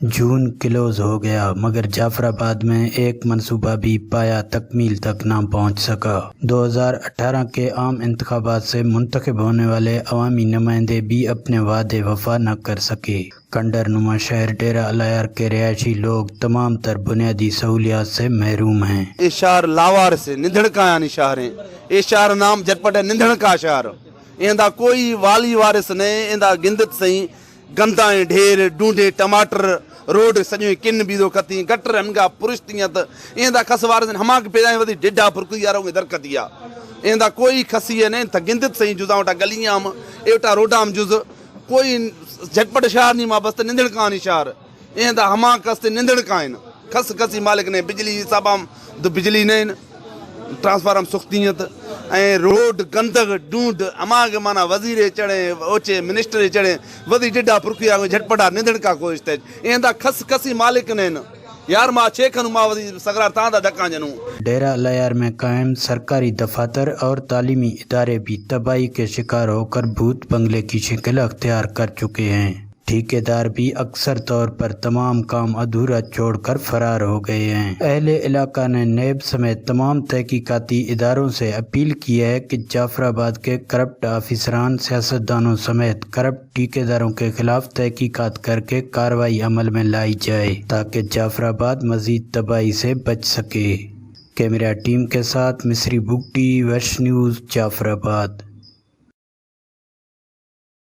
جون کلوز ہو گیا، مگر جعفر آباد میں ایک منصوبہ بھی پایا تکمیل تک نہ پہنچ سکا۔ دو ہزار اٹھارہ کے عام انتخابات سے منتخب ہونے والے عوامی نمائندے بھی اپنے وعدے وفا نہ کر سکے۔ کنڈر نما شہر ڈیرہ الایار کے رہائشی لوگ تمام تر بنیادی سہولیات سے محروم ہیں۔ اے شہر لاوارث ہیں، نندھڑ کایانی شہر ہیں۔ اے شہر نام جھٹپٹ ہے نندھڑ کا شہر۔ ایندا کوئی والی وارث نہیں، ایندا گندت سہی، گندائیں ڈھیر، ڈونڈے، ٹماٹر، روڈ سجویں کن بیدو کتیں، گٹر ہمگا پرشتیاں تہ ایندا کس وارث ہیں، ہما کہ پیدائیں وتی ڈڈا پرکتی آ رہو درکتی آ۔ ایندا کوئی کسی ہے نہیں، تہ گندت سہی جزاں وٹا گلیاں ہم، ایوٹا روڈاں ہم جز، کوئی جھٹپٹ شہر نہیں ما بست نندھڑ کانی شہر۔ ایندا ہما کس تے نندھڑ کائن۔ کس کسی مالک نے بجلی حساب ہم دو بجلی نہیں۔ ٹرانسفارم سختی ات۔ ایں روڈ گندگ ڈونڈ ہما کہ مانا وزیر چڑھے، اوچے منسٹر چڑھے، وزیر ڈڈا پرکیا کو جھٹپٹا نندھڑ کا کوشش تے۔ ایندا کس کسی مالک نہیں۔ یار ما چے کنوں، ما وزیر سگرار تاں دا دکاں جنوں۔ ڈیرہ الایار میں قائم سرکاری دفاتر اور تعلیمی ادارے بھی تباہی کے شکار ہو کر بھوت بنگلے کی شکل اختیار کر چکے ہیں۔ ٹھیکیدار بھی اکثر طور پر تمام کام ادھورا چھوڑ کر فرار ہو گئے ہیں۔ اہل علاقہ نے نیب سمیت تمام تحقیقاتی اداروں سے اپیل کی ہے کہ جعفر آباد کے کرپٹ آفیسران، سیاستدانوں سمیت کرپٹ ٹھیکیداروں کے خلاف تحقیقات کر کے کارروائی عمل میں لائی جائے تاکہ جعفر آباد مزید تباہی سے بچ سکے۔ کیمرہ ٹیم کے ساتھ مصری بگٹی، ویسٹ نیوز، جعفر آباد۔